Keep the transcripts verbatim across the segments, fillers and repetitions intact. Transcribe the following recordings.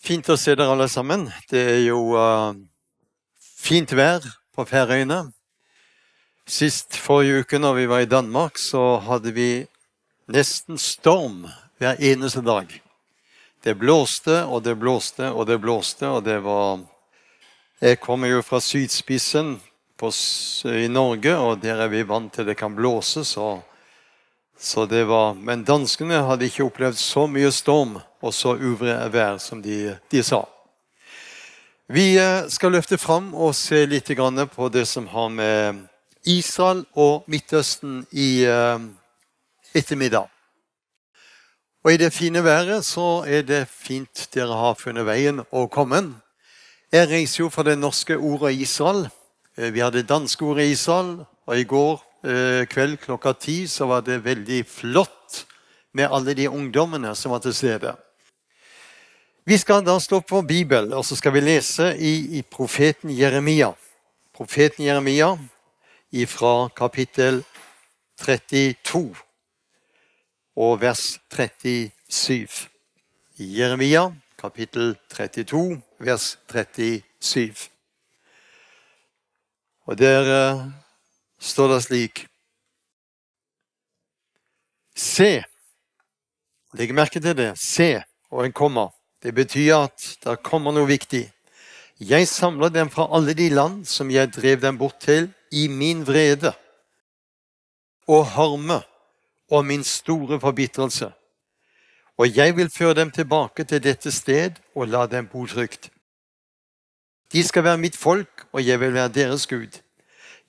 Fint å se dere alle sammen. Det er jo eh, fint vær på Færøyene. Sist forrige uke når vi var i Danmark, så hadde vi nesten storm hver eneste dag. Det blåste, og det blåste, og det blåste, og det var Jeg kommer jo fra sydspissen på, s- i Norge, og der er vi vant til det kan blåse, så, så det var Men danskene hadde ikke opplevd så mye storm og så uvær som de, de sa. Vi eh, skal løfte fram og se litt grann på det som har med Israel og Midtøsten i eh, ettermiddag. Og i det fine været så er det fint dere har funnet veien og kommet. Jeg reiser jo fra det norske ordet Israel. Eh, Vi har det danske ordet Israel, og i går eh, kveld klokka ti så var det veldig flott med alle de ungdommene som var til stede. Vi skal da slå på Bibel, og så skal vi lese i, i profeten Jeremia. Profeten Jeremia ifra kapittel trettito og vers trettisju. Jeremia, kapittel trettito, vers trettisju. Og der eh, står det slik: Se, legg merke til det, se, og en komma. Det betyr at der kommer noe viktig. Jeg samler dem fra alle de land som jeg drev dem bort til i min vrede og harme og min store forbitrelse. Og jeg vil føre dem tilbake til dette sted og la dem bo trygt. De skal være mitt folk, og jeg vil være deres Gud.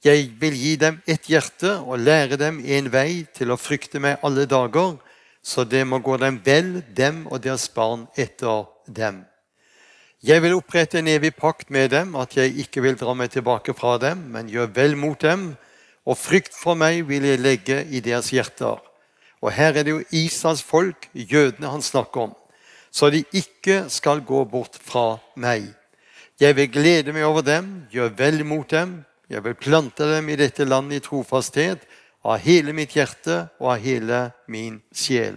Jeg vil gi dem et hjerte og lære dem en vei til å frykte meg alle dager, så det må gå dem vel, dem og deres barn etter dem. Jeg vil opprette en evig pakt med dem, at jeg ikke vil dra meg tilbake fra dem, men gjør vel mot dem, og frykt for meg vil jeg legge i deres hjerter. Og her er det jo Israels folk, jødene, han snakker om, så de ikke skal gå bort fra meg. Jeg vil glede meg over dem, gjør vel mot dem, jeg vil plante dem i dette landet i trofasthet, av hele mitt hjerte og av hele min sjel.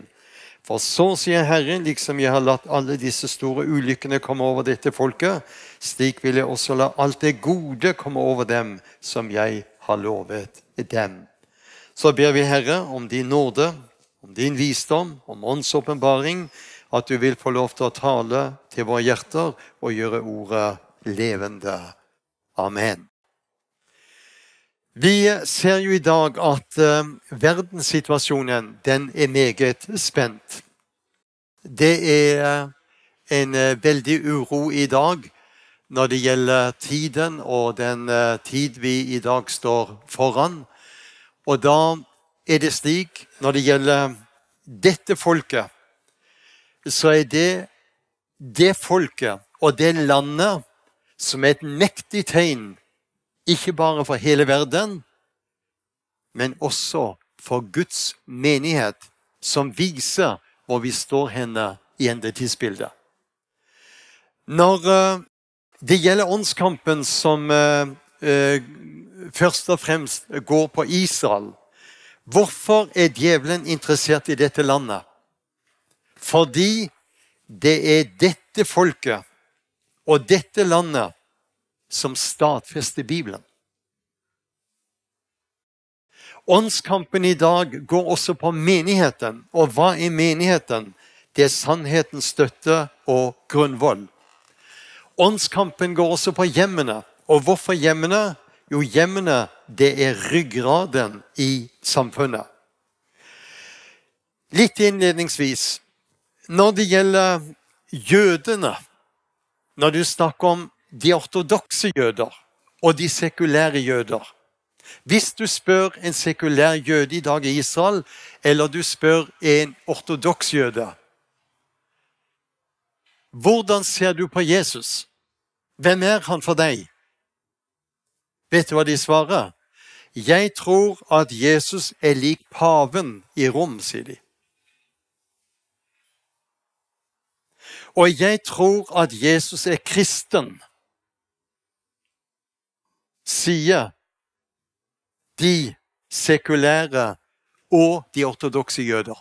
For så sier Herren, liksom jeg har latt alle disse store ulykkene komme over dette folket, slik vil jeg også la alt det gode komme over dem, som jeg har lovet dem. Så ber vi, Herre, om din nåde, om din visdom, om åndsåpenbaring, at du vil få lov til å tale til våre hjerter og gjøre ordet levende. Amen. Vi ser jo i dag at eh, verdenssituasjonen, den er meget spent. Det er en eh, veldig uro i dag når det gjelder tiden og den eh, tid vi i dag står foran. Og da er det slik, når det gjelder dette folket, så er det det folket og det landet som er et mektig tegn, ikke bare for hele verden, men også for Guds menighet, som viser hvor vi står henne i endetidsbildet. Når eh, det gjelder åndskampen som eh, eh, først og fremst går på Israel, hvorfor er djevelen interessert i dette landet? Fordi det er dette folket og dette landet som stadfester Bibelen. Åndskampen i dag går også på menigheten. Og hva er menigheten? Det er sannhetens støtte og grunnvoll. Åndskampen går også på hjemmene. Og hvorfor hjemmene? Jo, hjemmene, det er ryggraden i samfunnet. Litt innledningsvis, når det gjelder jødene, når du snakker om de ortodokse jøder og de sekulære jøder, hvis du spør en sekulær jøde i dag i Israel, eller du spør en ortodoks jøde, hvordan ser du på Jesus? Hvem er han for deg? Vet du hva de svarer? Jeg tror at Jesus er lik paven i Rom, sier de. Og jeg tror at Jesus er kristen, sier de sekulære og de ortodokse jøder.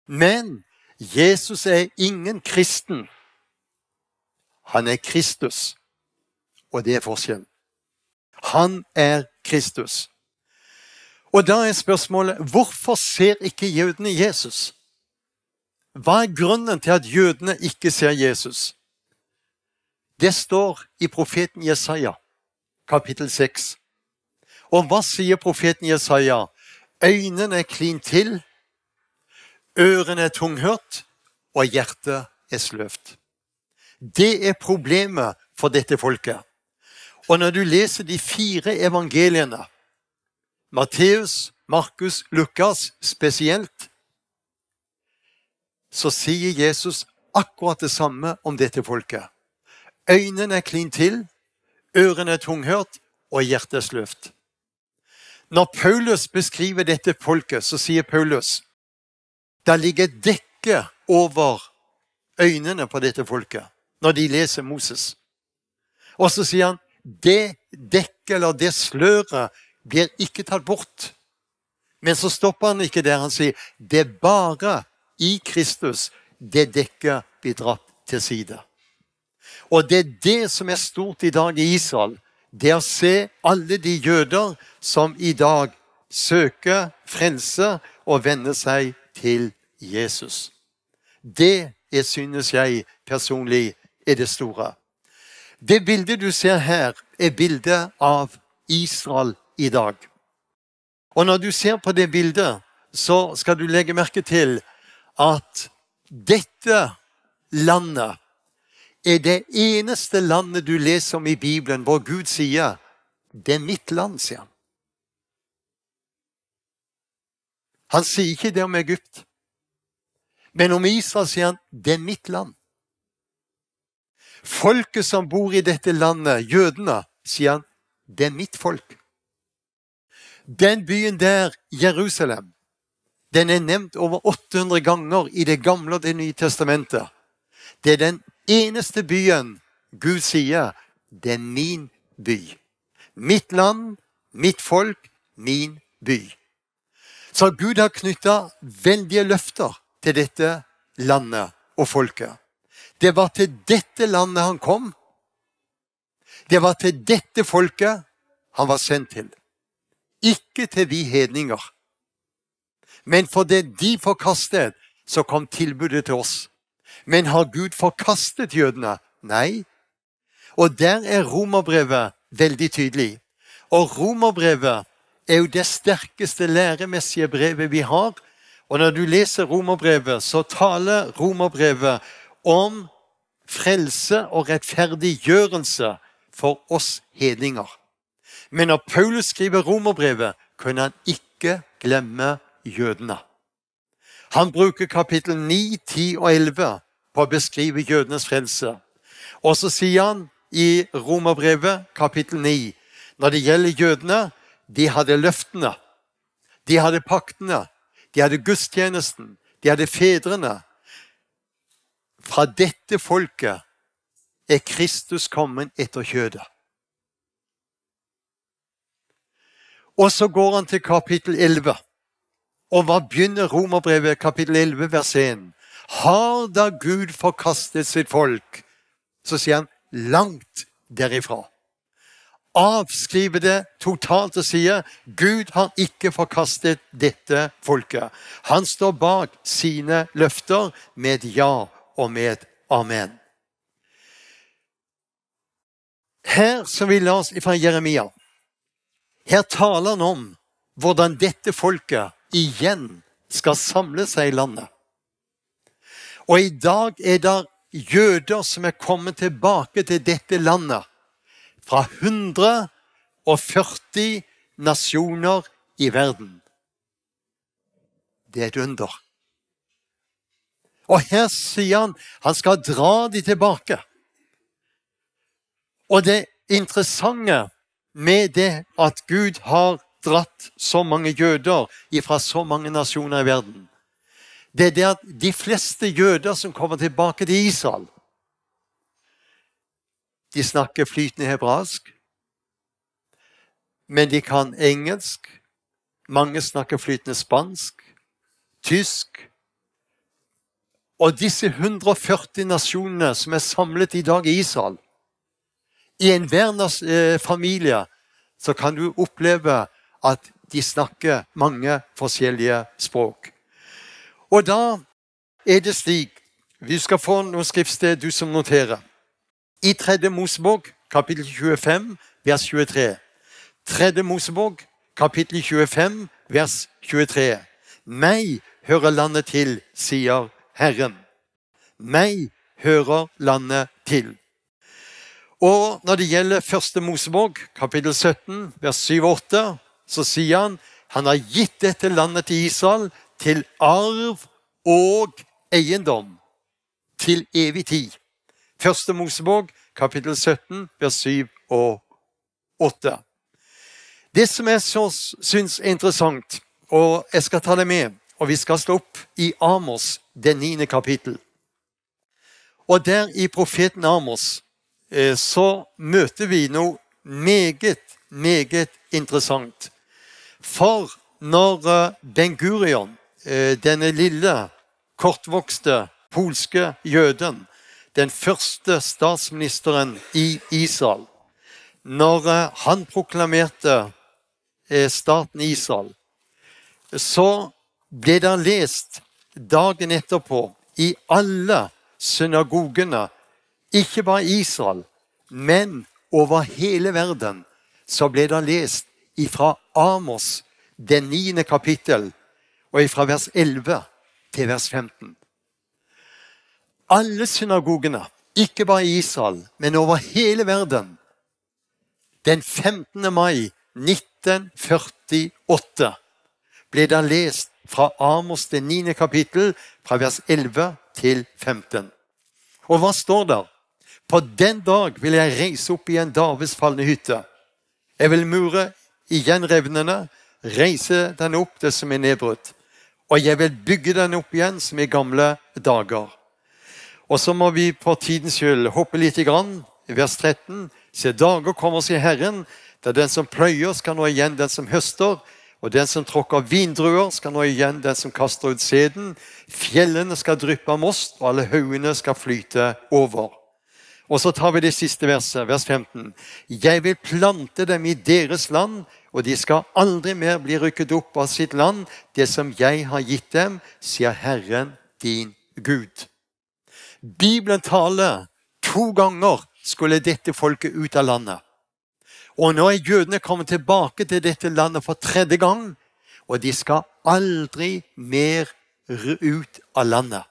Men Jesus er ingen kristen, Han er Kristus. Og det er forskjellen. Han er Kristus. Og da er spørsmålet, hvorfor ser ikke jødene Jesus? Hva er grunnen til at jødene ikke ser Jesus? Det står i profeten Jesaja, kapittel seks. Og hva sier profeten Jesaja? Øynene er klint til, ørene er tunghørt, og hjertet er sløvt. Det er problemet for dette folket. Og når du leser de fire evangeliene, Matteus, Markus, Lukas spesielt, så sier Jesus akkurat det samme om dette folket. Øynene er klint til, ørene er tunghørt, og hjertet er sløvt. Når Paulus beskriver dette folket, så sier Paulus, det ligger et dekke over øynene på dette folket når de leser Moses. Og så sier han, det dekket eller det sløret blir ikke tatt bort. Men så stopper han ikke der, han sier, det er bare i Kristus det dekket blir dratt til side. Og det er det som er stort i dag i Israel, det å se alle de jøder som i dag søker frelse og vender seg til Jesus. Det er, synes jeg personlig, er det store. Det bildet du ser her, er bildet av Israel i dag. Og når du ser på det bildet, så skal du legge merke til at dette landet er det eneste landet du leser om i Bibelen hvor Gud sier, det er mitt land, sier han. Han sier ikke det om Egypt. Men om Israel sier han, det er mitt land. Folket som bor i dette landet, jødene, sier han, det er mitt folk. Den byen der, Jerusalem, den er nevnt over åtte hundre ganger i Det gamle og Det nye testamentet. Det er den eneste byen Gud sier, det er min by. Mitt land, mitt folk, min by. Så Gud har knyttet veldige løfter til dette landet og folket. Det var til dette landet han kom. Det var til dette folket han var sendt til. Ikke til vi hedninger. Men for det de forkastet, så kom tilbudet til oss. Men har Gud forkastet jødene? Nei. Og der er Romerbrevet veldig tydelig. Og Romerbrevet er jo det sterkeste læremessige brevet vi har. Og når du leser Romerbrevet, så taler Romerbrevet om frelse og rettferdiggjørelse for oss hedninger. Men når Paulus skriver Romerbrevet, kunne han ikke glemme jødene. Han bruker kapittel ni, ti og elleve på å beskrive jødenes frelse. Og så sier han i Romerbrevet kapittel ni, når det gjelder jødene, de hadde løftene, de hadde paktene, de hadde gudstjenesten, de hadde fedrene. Fra dette folket er Kristus kommet etter kjødet. Og så går han til kapittel elleve. Og hva begynner Romerbrevet kapittel elleve, vers en? Har da Gud forkastet sitt folk? Så sier han, langt derifra. Avskriver det totalt og sier, Gud har ikke forkastet dette folket. Han står bak sine løfter med et ja og med et amen. Her som vi las fra Jeremia, her taler han om hvordan dette folket igjen skal samle seg i landet. Og i dag er det jøder som er kommet tilbake til dette landet fra hundre og førti nasjoner i verden. Det er et under. Og her sier han, han skal dra de tilbake. Og det interessante med det at Gud har dratt så mange jøder fra så mange nasjoner i verden, det er det at de fleste jøder som kommer tilbake til Israel, de snakker flytende hebraisk, men de kan engelsk, mange snakker flytende spansk, tysk, Og disse hundre og førti nasjonene som er samlet i dag i Israel, i enhver nas- eh, familie, så kan du oppleve at de snakker mange forskjellige språk. Og da er det slik, vi skal få noen skriftsted, du som noterer. I tredje Mosebok, kapittel tjuefem, vers tjuetre. Tredje Mosebok, kapittel tjuefem, vers tjuetre. «Meg hører landet til», sier Herren. «Meg hører landet til.» Og når det gjelder første Mosebok, kapittel sytten, vers syv og åtte, så sier han: «Han har gitt dette landet til Israel til arv og eiendom til evig tid.» Første Mosebok, kapittel sytten, vers syv og åtte. Det som jeg så syns er interessant, og jeg skal ta det med, og vi skal slå opp i Amos, det niende kapittel. Og der i profeten Amos, eh, så møter vi noe meget, meget interessant. For når eh, Ben Gurion, eh, denne lille, kortvokste polske jøden, den første statsministeren i Israel, når eh, han proklamerte eh, staten Israel, så ble det lest dagen etterpå i alle synagogene, ikke bare i Israel, men over hele verden, så ble det lest ifra Amos, den niende kapittel, og ifra vers elleve til vers femten. Alle synagogene, ikke bare i Israel, men over hele verden, den femtende mai nitten førtiåtte ble det lest fra Amos, det niende kapittel, fra vers elleve til femten. Og hva står der? «På den dag vil jeg reise opp igjen Davids falne hytte. Jeg vil mure igjen revnene, reise den opp det som er nedbrutt. Og jeg vil bygge den opp igjen som i gamle dager.» Og så må vi for tidens skyld hoppe litt i grann. Vers tretten. «Se, dager kommer, sier Herren, da den som pløyer skal nå igjen den som høster, og den som tråkker vindruer skal nå igjen den som kaster ut sæden. Fjellene skal dryppe av most, og alle haugene skal flyte over.» Og så tar vi det siste verset, vers femten. «Jeg vil plante dem i deres land, og de skal aldri mer bli rykket opp av sitt land, det som jeg har gitt dem, sier Herren din Gud.» Bibelen taler, to ganger skulle dette folket ut av landet. Og nå er jødene kommet tilbake til dette landet for tredje gang, og de skal aldri mer r- ut av landet.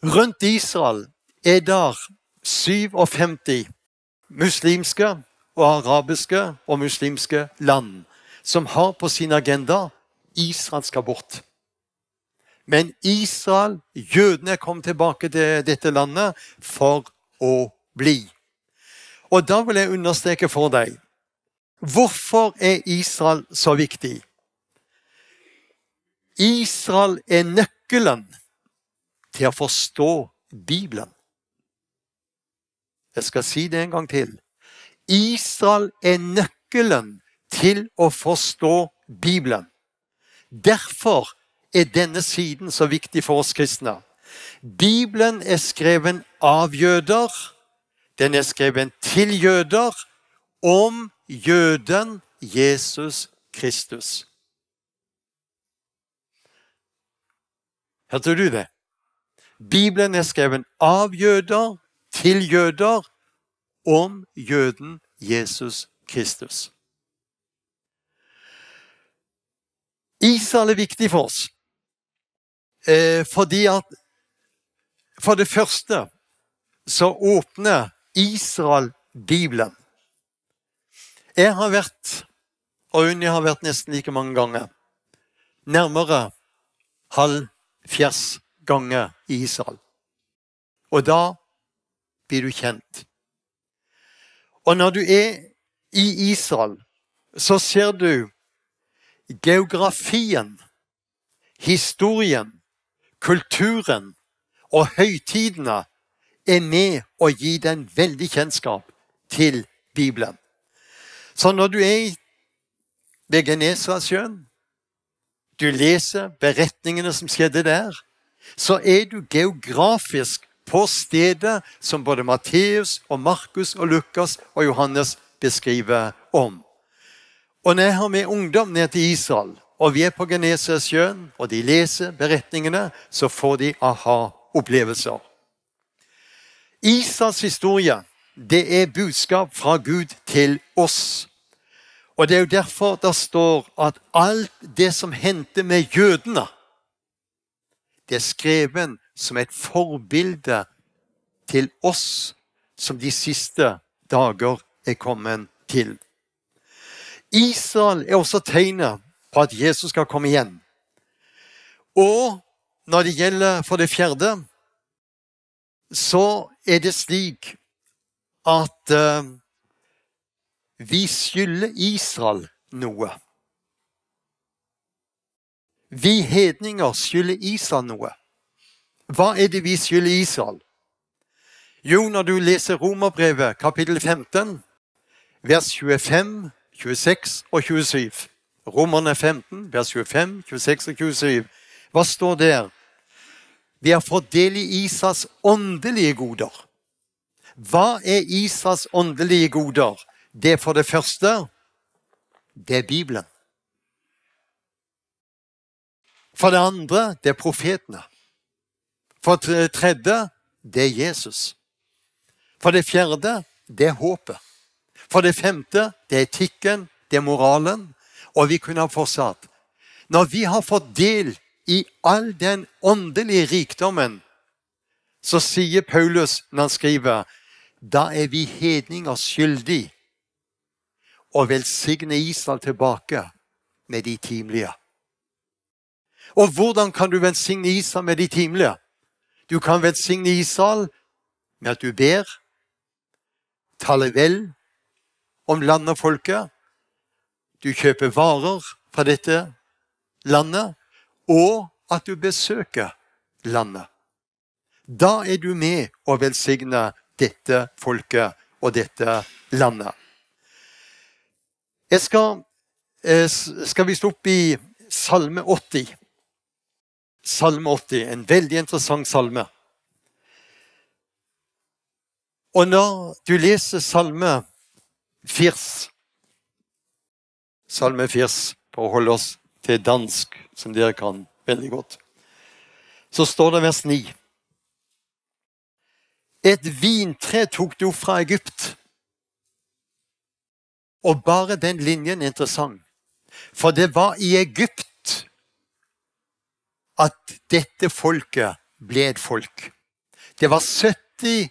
Rundt Israel er der syvogfemti muslimske og arabiske og muslimske land som har på sin agenda: Israel skal bort. Men Israel, jødene, kom tilbake til dette landet for å bli. Og da vil jeg understreke for deg, hvorfor er Israel så viktig? Israel er nøkkelen til å forstå Bibelen. Jeg skal si det en gang til. Israel er nøkkelen til å forstå Bibelen. Derfor er denne siden så viktig for oss kristne. Bibelen er skrevet av jøder. Den er skrevet til jøder, om jøden Jesus Kristus. Hørte du det? Bibelen er skrevet av jøder, til jøder, om jøden Jesus Kristus. Israel er viktig for oss, eh, fordi at for det første så åpner Israel Bibelen. Jeg har vært, og Unni har vært nesten like mange ganger, nærmere halvfjerds ganger i Israel. Og da blir du kjent. Og når du er i Israel, så ser du geografien, historien, kulturen og høytidene er med å gi deg en veldig kjennskap til Bibelen. Så når du er i, ved Genesaretsjøen, du leser beretningene som skjedde der, så er du geografisk på stedet som både Matteus og Markus og Lukas og Johannes beskriver om. Og når jeg har med ungdom ned til Israel, og vi er på Genesaretsjøen, og de leser beretningene, så får de aha-opplevelser. Israels historie, det er budskap fra Gud til oss. Og det er jo derfor det står at alt det som hendte med jødene, det er skrevet som et forbilde til oss som de siste dager er kommet til. Israel er også tegnet på at Jesus skal komme igjen. Og når det gjelder for det fjerde, så er det slik at eh, vi skylder Israel noe. Vi hedninger skylder Israel noe. Hva er det vi skylder Israel? Jo, når du leser Romerbrevet kapittel femten, vers tjuefem, tjueseks og tjuesyv. Romerne femten, vers tjuefem, tjueseks og tjuesyv. Hva står der? Vi har fått del i Israels åndelige goder. Hva er Israels åndelige goder? Det er for det første, det er Bibelen. For det andre, det er profetene. For det tredje, det er Jesus. For det fjerde, det er håpet. For det femte, det er etikken, det er moralen, og vi kunne ha fortsatt. Når vi har fått del i all den åndelige rikdommen, så sier Paulus når han skriver, da er vi hedninger skyldig å velsigne Israel tilbake med de timelige. Og hvordan kan du velsigne Israel med de timelige? Du kan velsigne Israel med at du ber, taler vel om landet og folket, du kjøper varer fra dette landet, og at du besøker landet. Da er du med å velsigne dette folket og dette landet. Jeg skal, eh, s- skal vi slå opp i Salme åtti? Salme åtti, en veldig interessant salme. Og når du leser Salme firs, Salme firs, for å holde oss til dansk, som dere kan veldig godt, så står det vers ni. Et vintre tok du fra Egypt. Og bare den linjen er interessant. For det var i Egypt at dette folket ble et folk. Det var sytti,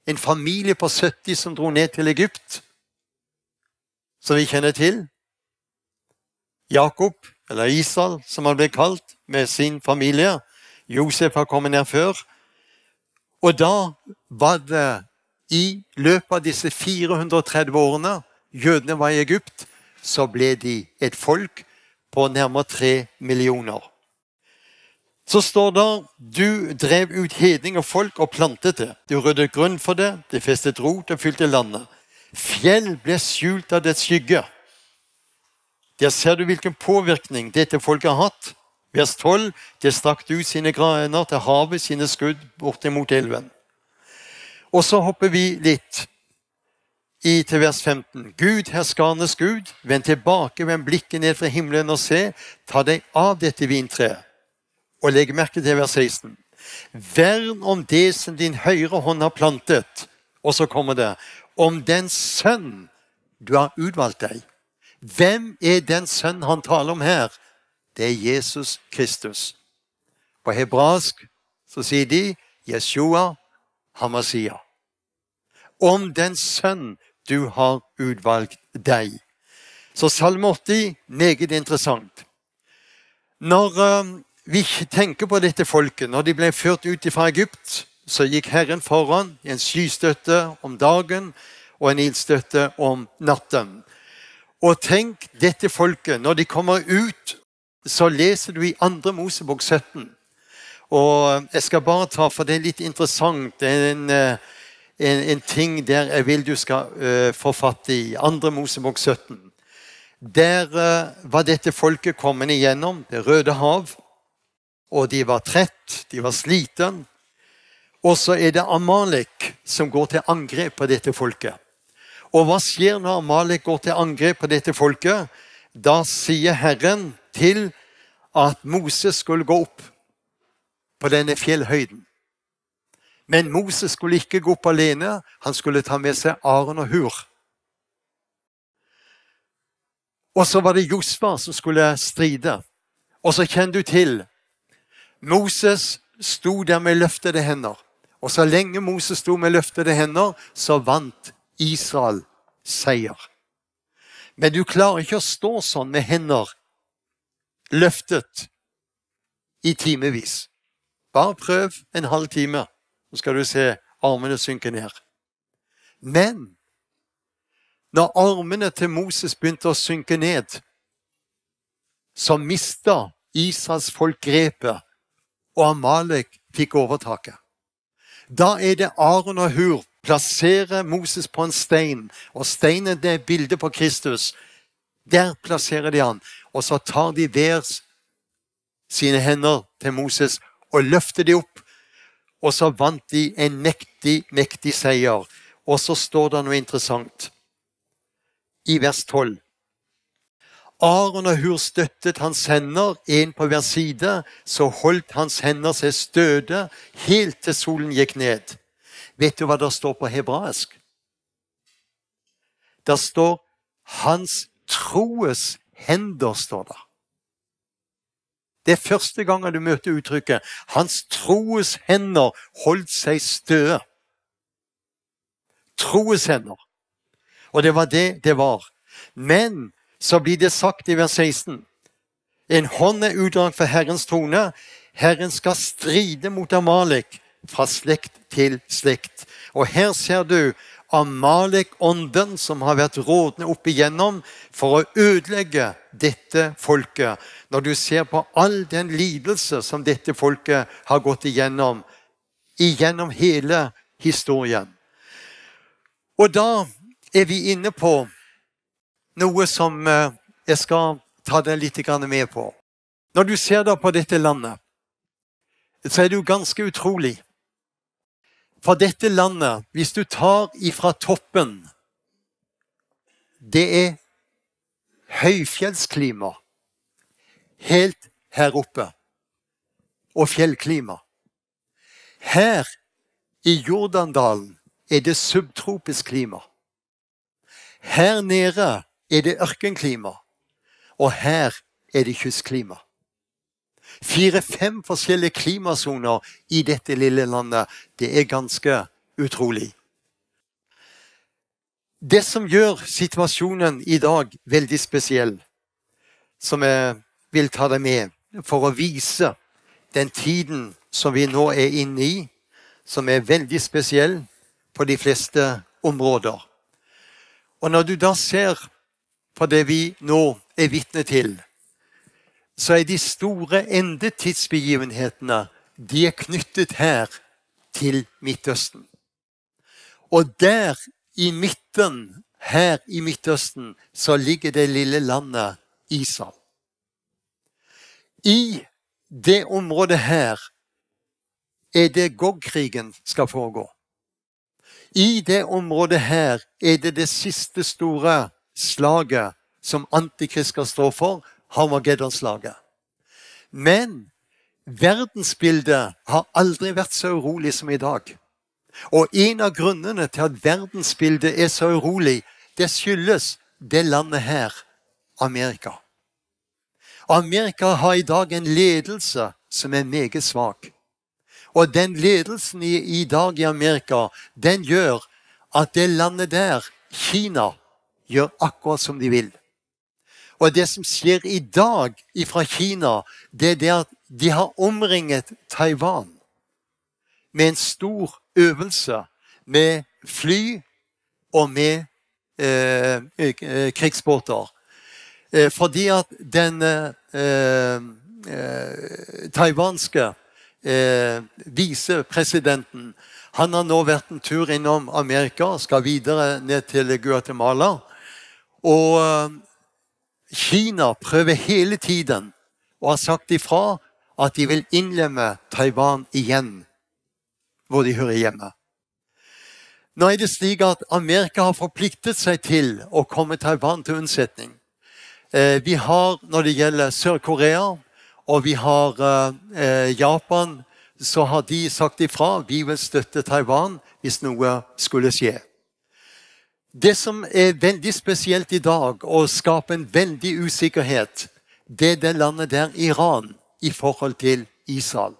en familie på sytti som dro ned til Egypt, som vi kjenner til. Jakob, eller Israel, som han ble kalt, med sin familie. Josef har kommet ned før. Og da var det i løpet av disse fire hundre og tredve årene jødene var i Egypt, så ble de et folk på nærmere tre millioner. Så står det, du drev ut hedninge folk og plantet det. Du ryddet grunn for det, det festet rot og fylte landet. Fjell ble skjult av dets skygge. Der ser du hvilken påvirkning dette folket har hatt. Vers tolv, det strakte ut sine grener til havet, sine skudd bortimot elven. Og så hopper vi litt i, til vers femten. Gud, herskarenes Gud, vend tilbake, vend blikket ned fra himmelen og se, ta deg av dette vintreet. Og legg merke til vers seksten. Vern om det som din høyre hånd har plantet. Og så kommer det, om den sønn du har utvalgt deg. Hvem er den sønn han taler om her? Det er Jesus Kristus. På hebraisk så sier de Yeshua HaMashiach. Om den sønn du har utvalgt deg. Så Salme åtti, meget interessant. Når eh, vi tenker på dette folket, når de ble ført ut fra Egypt, så gikk Herren foran i en skystøtte om dagen og en ildstøtte om natten. Og tenk dette folket, når de kommer ut, så leser du i andre Mosebok sytten. Og jeg skal bare ta, for det er litt interessant, det er en, eh, en, en ting der jeg vil du skal eh, få fatt i. Andre Mosebok sytten. Der eh, var dette folket kommet igjennom Det Røde Hav. og de var trett, de var sliten. Og så er det Amalek som går til angrep på dette folket. Og hva skjer når Amalek går til angrep på dette folket? Da sier Herren til at Moses skulle gå opp på denne fjellhøyden. Men Moses skulle ikke gå opp alene, han skulle ta med seg Aron og Hur. Og så var det Josva som skulle stride. Og så kjenner du til, Moses sto der med løftede hender. Og så lenge Moses sto med løftede hender, så vant Israel seier. Men du klarer ikke å stå sånn med hender løftet i timevis. Bare prøv en halv time, så skal du se armene synke ned. Men når armene til Moses begynte å synke ned, så mista Israels folk grepet, og Amalek fikk overtaket. Da er det Aron og Hur plasserer Moses på en stein, og steinen, det er bildet på Kristus. Der plasserer de han, og så tar de hver sine hender til Moses og løfter de opp, og så vant de en mektig, mektig seier. Og så står det noe interessant i vers tolv. Aron og Hur støttet hans hender, en på hver side, så holdt hans hender seg stødig helt til solen gikk ned. Vet du hva det står på hebraisk? Det står hans troes hender, står det. Det er første gang du møter uttrykket. Hans troes hender holdt seg støde. Troes hender. Og det var det det var. Men så blir det sagt i vers seksten: En hånd er utdratt fra Herrens trone. Herren skal stride mot Amalek fra slekt til slekt. Og her ser du Amalek-ånden som har vært rådende opp igjennom for å ødelegge dette folket. Når du ser på all den lidelse som dette folket har gått igjennom, igjennom hele historien. Og da er vi inne på noe som, eh, jeg skal ta deg litt grann med på. Når du ser da på dette landet, så er det jo ganske utrolig. For dette landet, hvis du tar ifra toppen, det er høyfjellsklima helt her oppe, og fjellklima. Her i Jordandalen er det subtropisk klima. Her nede er det ørkenklima, og her er det kystklima. Fire-fem forskjellige klimasoner i dette lille landet. Det er ganske utrolig. Det som gjør situasjonen i dag veldig spesiell, som jeg vil ta deg med for å vise den tiden som vi nå er inne i, som er veldig spesiell på de fleste områder. Og når du da ser på det vi nå er vitne til, så er de store endetidsbegivenhetene, de er knyttet her til Midtøsten. Og der i midten, her i Midtøsten, så ligger det lille landet Israel. I det området her er det Gog-krigen skal foregå. I det området her er det det siste store slaget som Antikrist skal stå for, Harmagedon-slaget. Men verdensbildet har aldri vært så urolig som i dag. Og en av grunnene til at verdensbildet er så urolig, det skyldes det landet her, Amerika. Amerika har i dag en ledelse som er meget svak. Og den ledelsen i, i dag i Amerika, den gjør at det landet der, Kina, gjør akkurat som de vil. Og det som skjer i dag ifra Kina, det er det at de har omringet Taiwan med en stor øvelse med fly og med, eh, eh, krigsbåter. Eh, fordi at den, eh, eh, taiwanske, eh, visepresidenten, han har nå vært en tur innom Amerika, skal videre ned til Guatemala. Og, eh, Kina prøver hele tiden og har sagt ifra at de vil innlemme Taiwan igjen, hvor de hører hjemme. Nå er det slik at Amerika har forpliktet seg til å komme Taiwan til unnsetning. Eh, vi har, når det gjelder Sør-Korea, og vi har eh, eh, Japan, så har de sagt ifra: «Vi vil støtte Taiwan hvis noe skulle skje.» Det som er veldig spesielt i dag, og skaper en veldig usikkerhet, det er det landet der, Iran, i forhold til Israel.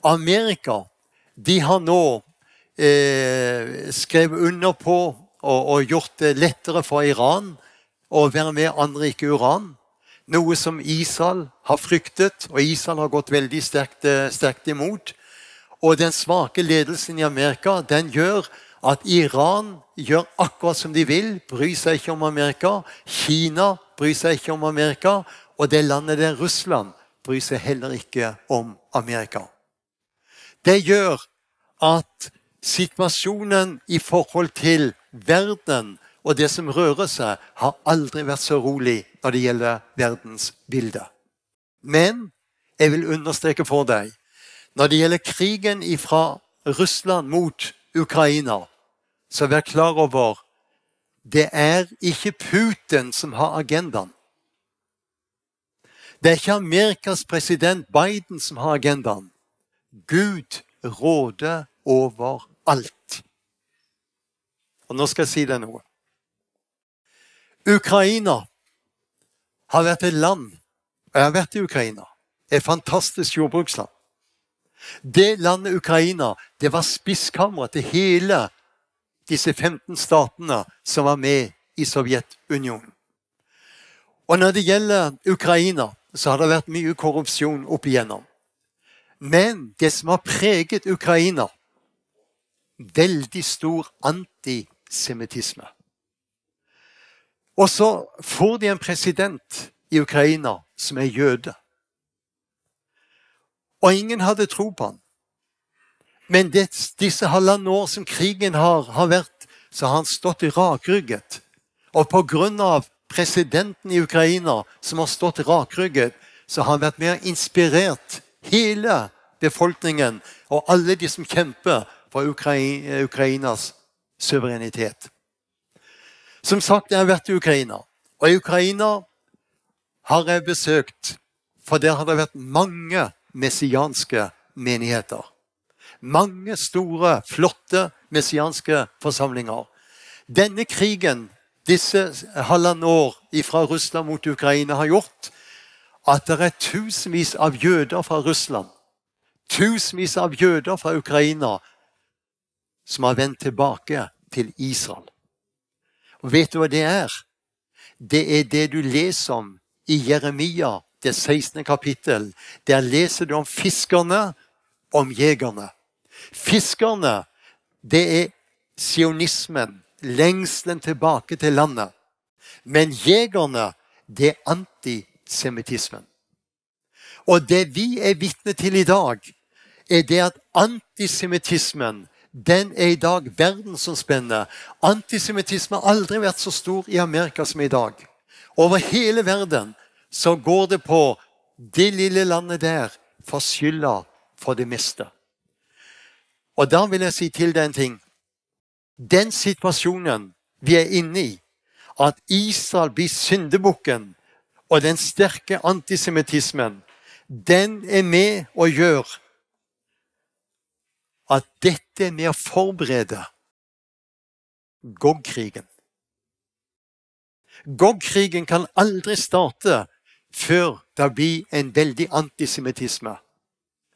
Amerika, de har nå eh, skrevet under på og, og gjort det lettere for Iran å være med å anrike uran, noe som Israel har fryktet, og Israel har gått veldig sterkt, eh, sterkt imot. Og den svake ledelsen i Amerika, den gjør at Iran gjør akkurat som de vil, bryr seg ikke om Amerika. Kina bryr seg ikke om Amerika, og det landet der, Russland, bryr seg heller ikke om Amerika. Det gjør at situasjonen i forhold til verden og det som rører seg, har aldri vært så rolig når det gjelder verdensbildet. Men jeg vil understreke for deg, når det gjelder krigen ifra Russland mot Ukraina, så vær klar over, det er ikke Putin som har agendaen. Det er ikke Amerikas president Biden som har agendaen. Gud råder over alt. Og nå skal jeg si deg noe. Ukraina har vært et land, og jeg har vært i Ukraina, et fantastisk jordbruksland. Det landet Ukraina, det var spisskammeret til hele disse femten statene som var med i Sovjetunionen. Og når det gjelder Ukraina, så har det vært mye korrupsjon opp igjennom. Men det som har preget Ukraina, veldig stor antisemittisme. Og så får de en president i Ukraina som er jøde. Og ingen hadde tro på han. Men det, disse halvannen år som krigen har, har vært, så har han stått rakrygget. Og på grunn av presidenten i Ukraina, som har stått rakrygget, så har han vært med og inspirert hele befolkningen og alle de som kjemper for Ukrai-, Ukrainas suverenitet. Som sagt, jeg har vært i Ukraina, og i Ukraina har jeg besøkt, for der har det vært mange messianske menigheter. Mange store, flotte messianske forsamlinger. Denne krigen, disse halvannen år ifra Russland mot Ukraina, har gjort at det er tusenvis av jøder fra Russland, tusenvis av jøder fra Ukraina, som har vendt tilbake til Israel. Og vet du hva det er? Det er det du leser om i Jeremia, det sekstende kapittel. Der leser du om fiskerne, om jegerne. Fiskerne, det er sionismen, lengselen tilbake til landet. Men jegerne, det er antisemittismen. Og det vi er vitne til i dag, er det at antisemittismen, den er i dag verdensomspennende. Antisemittisme har aldri vært så stor i Amerika som i dag. Over hele verden så går det på det lille landet der for skylda for det meste. Og da vil jeg si til deg en ting. Den situasjonen vi er inne i, at Israel blir syndebukken, og den sterke antisemittismen, den er med og gjør at dette er med å forberede Gog-krigen. Gog-krigen kan aldri starte før det blir en veldig antisemittisme.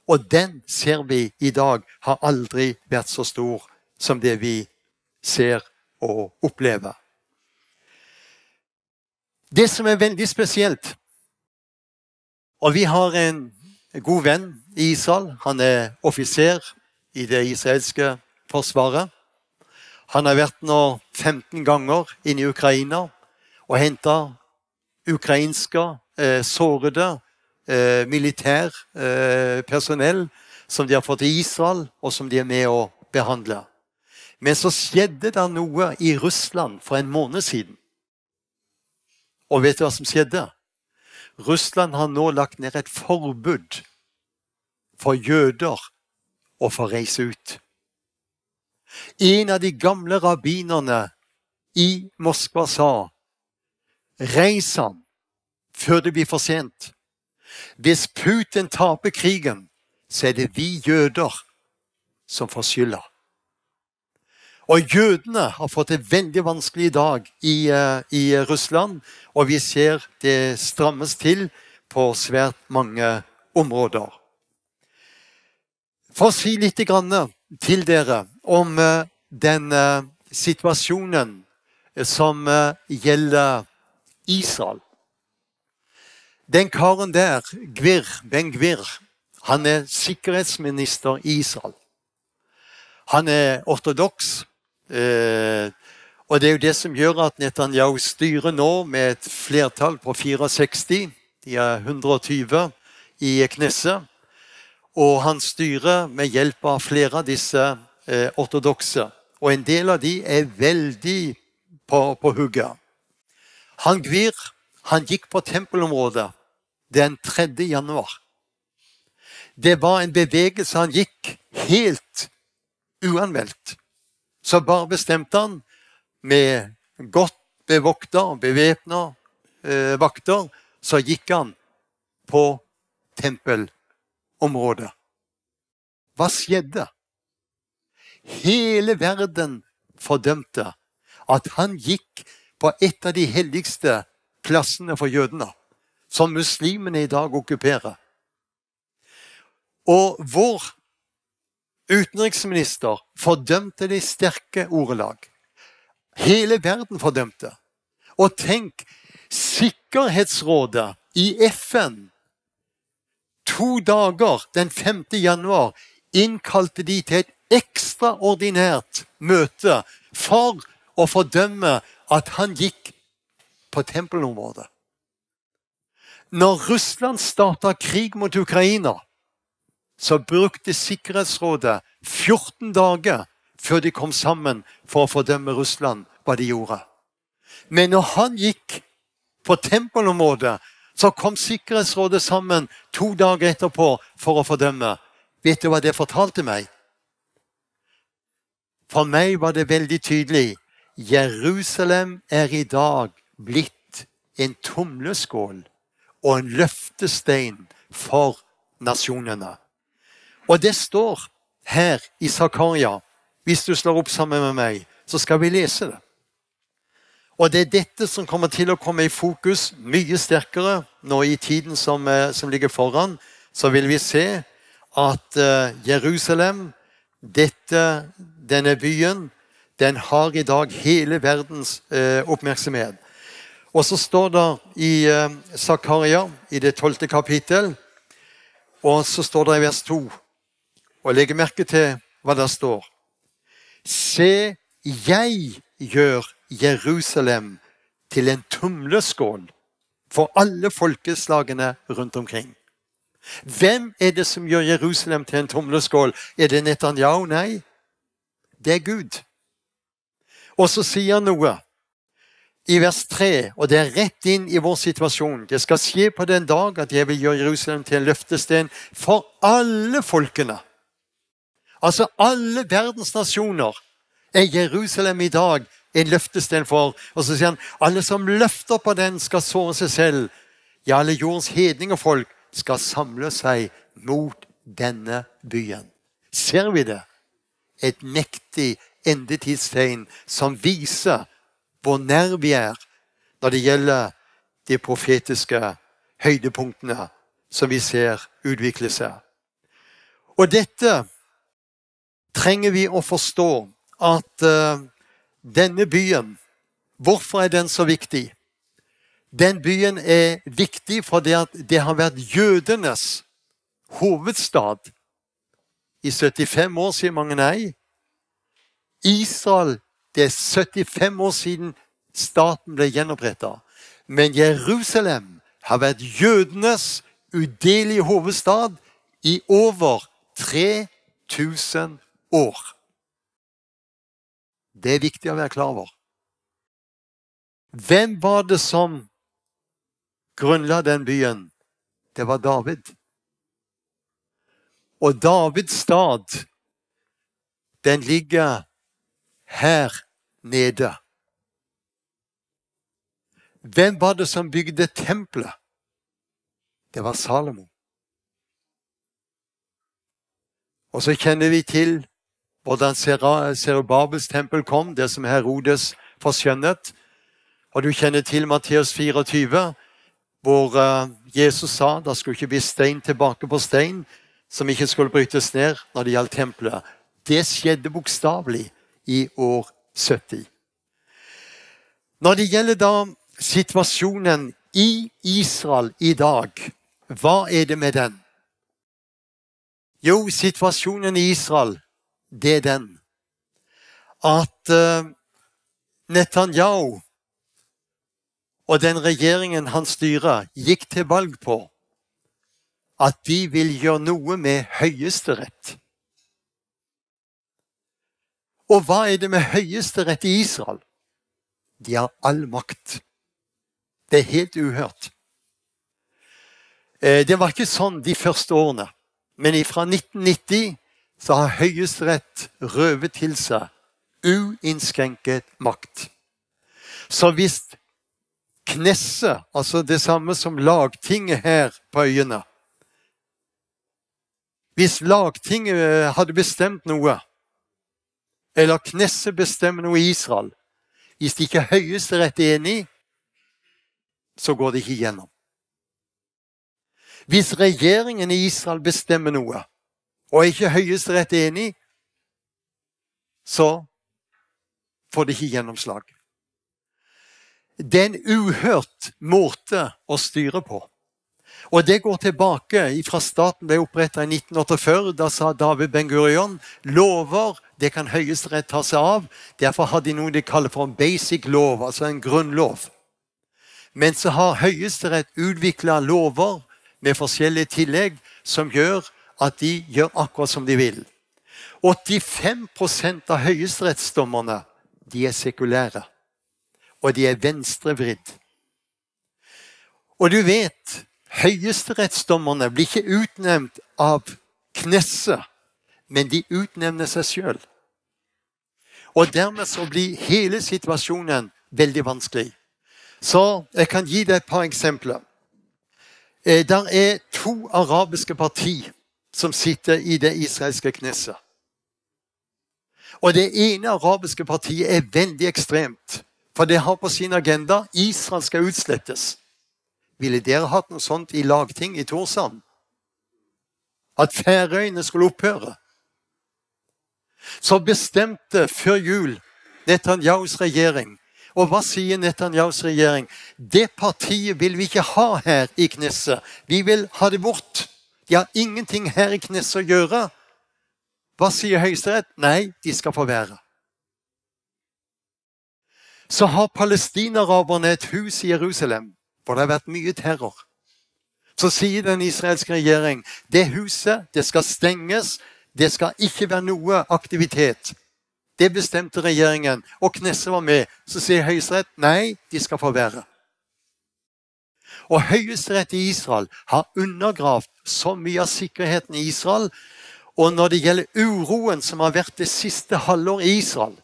Og den ser vi i dag har aldri vært så stor som det vi ser og opplever. Det som er veldig spesielt, og vi har en god venn i Israel, han er offiser i det israelske forsvaret. Han har vært nå femten ganger inn i Ukraina og hentet ukrainske eh, sårede eh, militær eh, personell som de har fått i Israel, og som de er med å behandle. Men så skjedde det noe i Russland for en måned siden. Og vet du hva som skjedde? Russland har nå lagt ned et forbud på jøder å få reise ut. En av de gamle rabbinerne i Moskva sa: «Reis han før det blir for sent. Hvis Putin taper krigen, så er det vi jøder som får skylda.» Og jødene har fått det veldig vanskelig i dag i, eh, i Russland, og vi ser det strammes til på svært mange områder. For å si litt grann til dere om, eh, den, eh, situasjonen, eh, som, eh, gjelder Israel. Den karen der, Gvir, Ben Gvir, han er sikkerhetsminister i Israel. Han er ortodoks, eh, og det er jo det som gjør at Netanyahu styrer nå med et flertall på fireogseksti, de er hundre og tyve i Knesset, og han styrer med hjelp av flere av disse, eh, ortodokse, og en del av de er veldig på, på hugget. Han Gvir, han gikk på tempelområdet den tredje januar. Det var en bevegelse han gikk helt uanmeldt. Så bare bestemte han med godt bevokta og bevæpna, eh, vakter, så gikk han på tempelområdet. Hva skjedde? Hele verden fordømte at han gikk på et av de helligste plassene for jødene, som muslimene i dag okkuperer. Og vår utenriksminister fordømte det i sterke ordelag. Hele verden fordømte. Og tenk, Sikkerhetsrådet i F N, to dager den femte januar innkalte de til et ekstraordinært møte for å fordømme at han gikk på tempelområdet. Når Russland starta krig mot Ukraina, så brukte Sikkerhetsrådet fjorten dager før de kom sammen for å fordømme Russland, hva de gjorde. Men når han gikk på tempelområdet, så kom Sikkerhetsrådet sammen to dager etterpå for å fordømme. Vet du hva det fortalte meg? For meg var det veldig tydelig. Jerusalem er i dag blitt en tumleskål og en løftestein for nasjonene. Og det står her i Zakaria, hvis du slår opp sammen med meg, så skal vi lese det. Og det er dette som kommer til å komme i fokus mye sterkere nå i tiden som, eh, som ligger foran. Så vil vi se at, eh, Jerusalem, dette, denne byen, den har i dag hele verdens, eh, oppmerksomhet. Og så står det i, eh, Zakaria, i det tolvte kapittel, og så står det i vers to, og legg merke til hva der står: «Se, jeg gjør Jerusalem til en tumleskål for alle folkeslagene rundt omkring.» Hvem er det som gjør Jerusalem til en tumleskål? Er det Netanyahu? Nei, det er Gud. Og så sier han noe i vers tre, og det er rett inn i vår situasjon: «Det skal skje på den dag at jeg vil gjøre Jerusalem til en løftesten for alle folkene.» Altså, alle verdens nasjoner er Jerusalem i dag en løftesten for. Og så sier han: «Alle som løfter på den, skal såre seg selv. Ja, alle jordens hedningefolk skal samle seg mot denne byen.» Ser vi det? Et mektig endetidstegn som viser hvor nær vi er når det gjelder de profetiske høydepunktene som vi ser utvikle seg. Og dette trenger vi å forstå, at, eh, denne byen, hvorfor er den så viktig? Den byen er viktig fordi at det har vært jødenes hovedstad i syttifem år, sier mange. Nei. Israel, det er syttifem år siden staten ble gjenoppretta. Men Jerusalem har vært jødenes udødelige hovedstad i over tre tusen år. Det er viktig å være klar over. Hvem var det som grunnla den byen? Det var David. Og Davids stad, den ligger her nede. Hvem var det som bygde tempelet? Det var Salomo. Og så kjenner vi til hvordan Zera-, Zerubabels tempel kom, det som Herodes forskjønnet. Og du kjenner til Matteus fireogtyve, hvor eh, Jesus sa, det skulle ikke bli stein tilbake på stein som ikke skulle brytes ned når det gjaldt tempelet. Det skjedde bokstavelig i år sytti. Når det gjelder da situasjonen i Israel i dag, hva er det med den? Jo, situasjonen i Israel, det er den at eh, Netanyahu og den regjeringen han styrer, gikk til valg på at de vil gjøre noe med Høyesterett. Og hva er det med Høyesterett i Israel? De har all makt. Det er helt uhørt. Eh, det var ikke sånn de første årene. Men fra nitten nitti så har Høyesterett røvet til seg uinnskrenket makt. Så hvis Knesset, altså det samme som Lagtinget her på øyene, hvis Lagtinget eh, hadde bestemt noe, eller Knesset bestemmer noe i Israel, hvis ikke Høyesterett er enig, så går det ikke igjennom. Hvis regjeringen i Israel bestemmer noe, og ikke Høyesterett er enig, så får det ikke gjennomslag. Det er en uhørt måte å styre på. Og det går tilbake fra staten ble opprettet i nitten otteogfyrre. Da sa David Ben-Gurion: «Lover, det kan Høyesterett ta seg av.» Derfor har de noe de kaller for en basic lov, altså en grunnlov. Men så har Høyesterett utviklet lover med forskjellige tillegg som gjør at de gjør akkurat som de vil. Åttifem prosent av høyesterettsdommerne, de er sekulære, og de er venstrevridd. Og du vet, høyesterettsdommerne blir ikke utnevnt av Knesset, men de utnevner seg selv. Og dermed så blir hele situasjonen veldig vanskelig. Så jeg kan gi deg et par eksempler. Eh, Der er to arabiske parti som sitter i det israelske Knesset. Og det ene arabiske partiet er veldig ekstremt, for det har på sin agenda: Israel skal utslettes. Ville dere hatt noe sånt i Lagting i Tórshavn? At Færøyene skulle opphøre? Så bestemte før jul Netanyahus regjering. Og hva sier Netanyahus regjering? Det partiet vil vi ikke ha her i Knesset. Vi vil ha det bort. De har ingenting her i Knesset å gjøre. Hva sier Høyesterett? Nei, de skal få være. Så har palestinaraberne et hus i Jerusalem, hvor det har vært mye terror. Så sier den israelske regjering: «Det huset, det skal stenges, det skal ikke være noe aktivitet.» Det bestemte regjeringen, og Knesset var med. Så sier Høyesterett: «Nei, de skal få være.» Og Høyesterett i Israel har undergravd så mye av sikkerheten i Israel. Og når det gjelder uroen som har vært det siste halvår i Israel,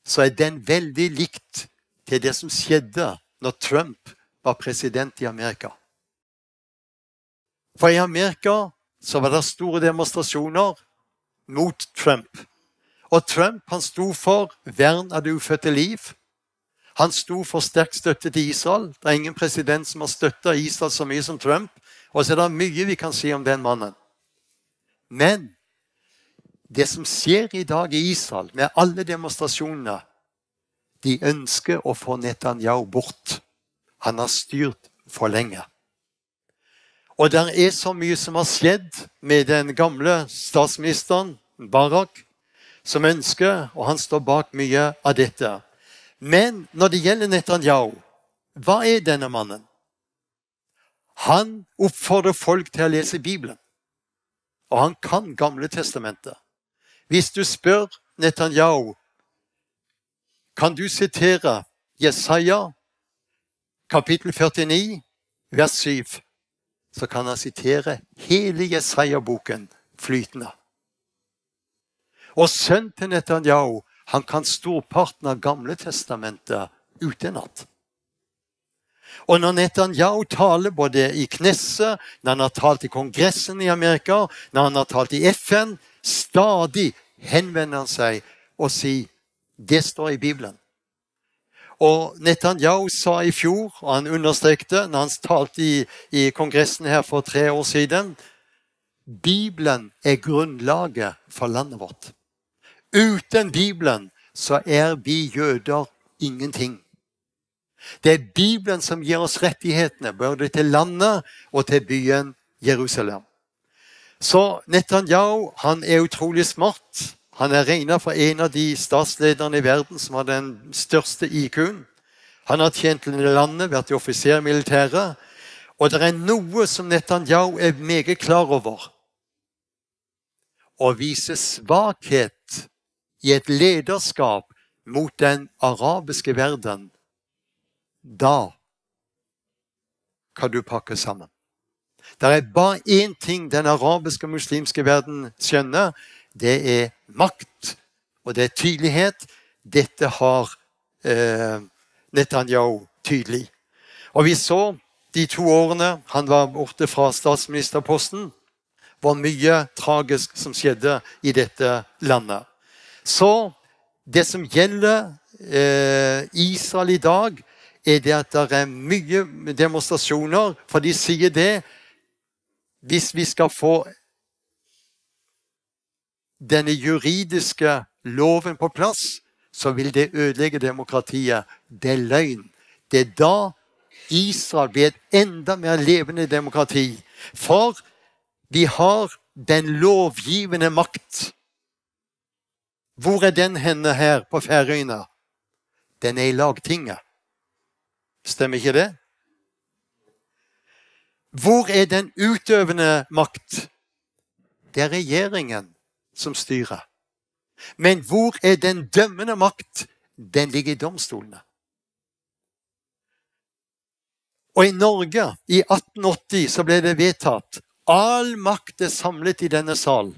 så er den veldig likt til det som skjedde når Trump var president i Amerika. For i Amerika så var det store demonstrasjoner mot Trump. Og Trump, han sto for vern av det ufødte liv. Han sto for sterk støtte til Israel. Det er ingen president som har støttet Israel så mye som Trump. Og så er det mye vi kan si om den mannen. Men det som skjer i dag i Israel, med alle demonstrasjonene, de ønsker å få Netanyahu bort. Han har styrt for lenge. Og det er så mye som har skjedd med den gamle statsministeren, Barak, som ønsker, og han står bak mye av dette. Men når det gjelder Netanyahu, hva er denne mannen? Han oppfordrer folk til å lese Bibelen, og han kan Gamle Testamentet. Hvis du spør Netanyahu: «Kan du sitere Jesaja kapittel førtini, vers syv?» så kan han sitere hele Jesaja-boken flytende. Og sønnen til Netanyahu, han kan storparten av Gamle Testamentet utenat. Og når Netanyahu taler både i Knesset, når han har talt i Kongressen i Amerika, når han har talt i F N, stadig henvender han seg og sier, det står i Bibelen. Og Netanyahu sa i fjor, og han understrekte når han talte i, i Kongressen her for tre år siden, Bibelen er grunnlaget for landet vårt. Uten Bibelen så er vi jøder ingenting. Det er Bibelen som gir oss rettighetene, både til landet og til byen Jerusalem. Så Netanyahu, han er utrolig smart. Han er regnet for en av de statslederne i verden som har den største I Q-en. Han har tjent landet, vært i offiser i militæret. Og det er noe som Netanyahu er meget klar over. Å vise svakhet i et lederskap mot den arabiske verden, da kan du pakke sammen. Det er bare én ting den arabiske og muslimske verden skjønner, det er makt, og det er tydelighet. Dette har eh, Netanyahu tydelig. Og vi så de to årene han var borte fra statsministerposten, hvor mye tragisk som skjedde i dette landet. Så det som gjelder eh, Israel i dag, er det at det er mye demonstrasjoner, for de sier det, hvis vi skal få denne juridiske loven på plass, så vil det ødelegge demokratiet. Det er løgn. Det er da Israel blir et enda mer levende demokrati. For vi har den lovgivende makt. Hvor er den henne her på Færøyene? Den er i Lagtinget. Stemmer ikke det? Hvor er den utøvende makt? Det er regjeringen som styrer. Men hvor er den dømmende makt? Den ligger i domstolene. Og i Norge, i atten åtti, så ble det vedtatt: All makt er samlet i denne sal.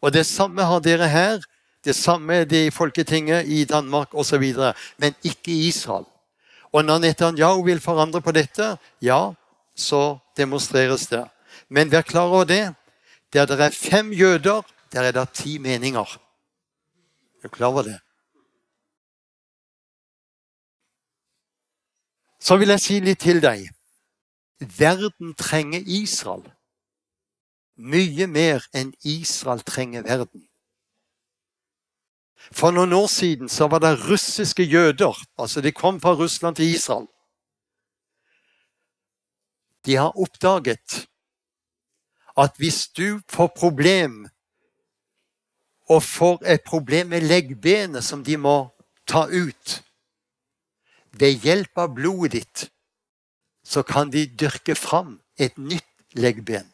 Og det samme har dere her, det samme er det i Folketinget, i Danmark og så videre, men ikke i Israel. Og når Netanyahu vil forandre på dette, ja, så demonstreres det. Men vær klar over det, der det er fem jøder, der er det ti meninger. Er du klar over det? Så vil jeg si litt til deg. Verden trenger Israel. Mye mer enn Israel trenger verden. For noen år siden så var det russiske jøder, altså de kom fra Russland til Israel. De har oppdaget at hvis du får problem og får et problem med leggbenet som de må ta ut, ved hjelp av blodet ditt, så kan de dyrke fram et nytt leggben.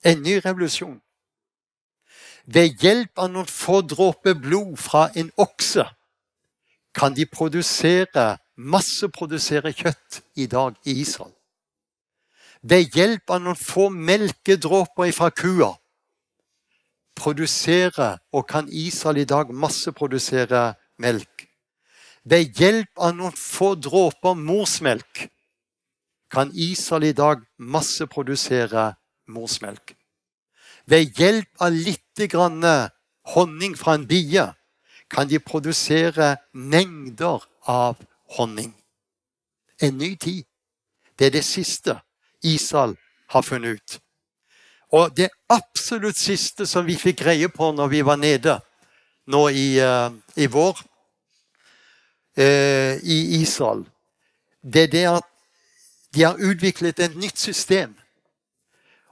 En ny revolusjon. Ved hjelp av noen få dråper blod fra en okse kan de produsere, masseprodusere kjøtt i dag i Israel. Ved hjelp av noen få melkedråper fra kua produsere og kan Israel i dag masseprodusere melk. Ved hjelp av noen få dråper morsmelk kan Israel i dag masseprodusere morsmelk. Ved hjelp av lite grann honning fra en bie kan de produsere mengder av honning. En ny tid. Det er det siste Israel har funnet ut. Og det absolutt siste som vi fikk greie på når vi var nede nå i, eh, i vår, eh, i Israel, det er det at de har utviklet et nytt system.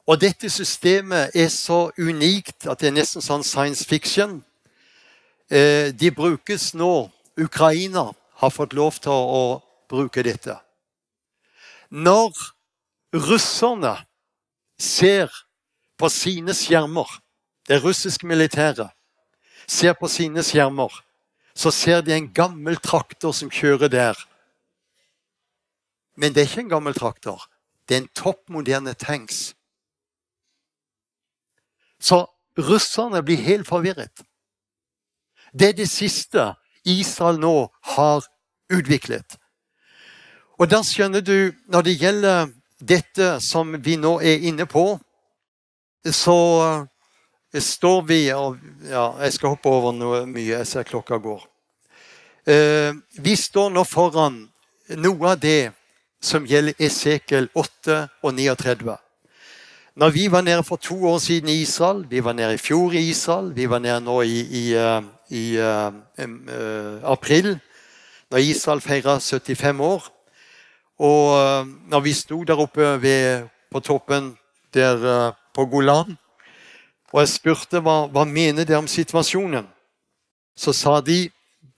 Og dette systemet er så unikt at det er nesten sånn science fiction. Eh, de brukes nå, Ukraina har fått lov til å bruke dette. Når russerne ser på sine skjermer, det russiske militæret ser på sine skjermer, så ser de en gammel traktor som kjører der. Men det er ikke en gammel traktor. Det er en toppmoderne tanks. Så russerne blir helt forvirret. Det er det siste Israel nå har utviklet. Og da skjønner du, når det gjelder dette som vi nå er inne på, så eh, står vi, og ja, jeg skal hoppe over noe mye, jeg ser klokka går. Eh, vi står nå foran noe av det som gjelder Esekiel åtte og niogtredve. Når vi var nede for to år siden i Israel, vi var nede i fjor i Israel, vi var nede nå i, i, eh, i eh, em, eh, april, når Israel feirer syttifem år. Og eh, når vi sto der oppe ved, på toppen der eh, på Golan, og jeg spurte hva, hva mener dere om situasjonen, så sa de,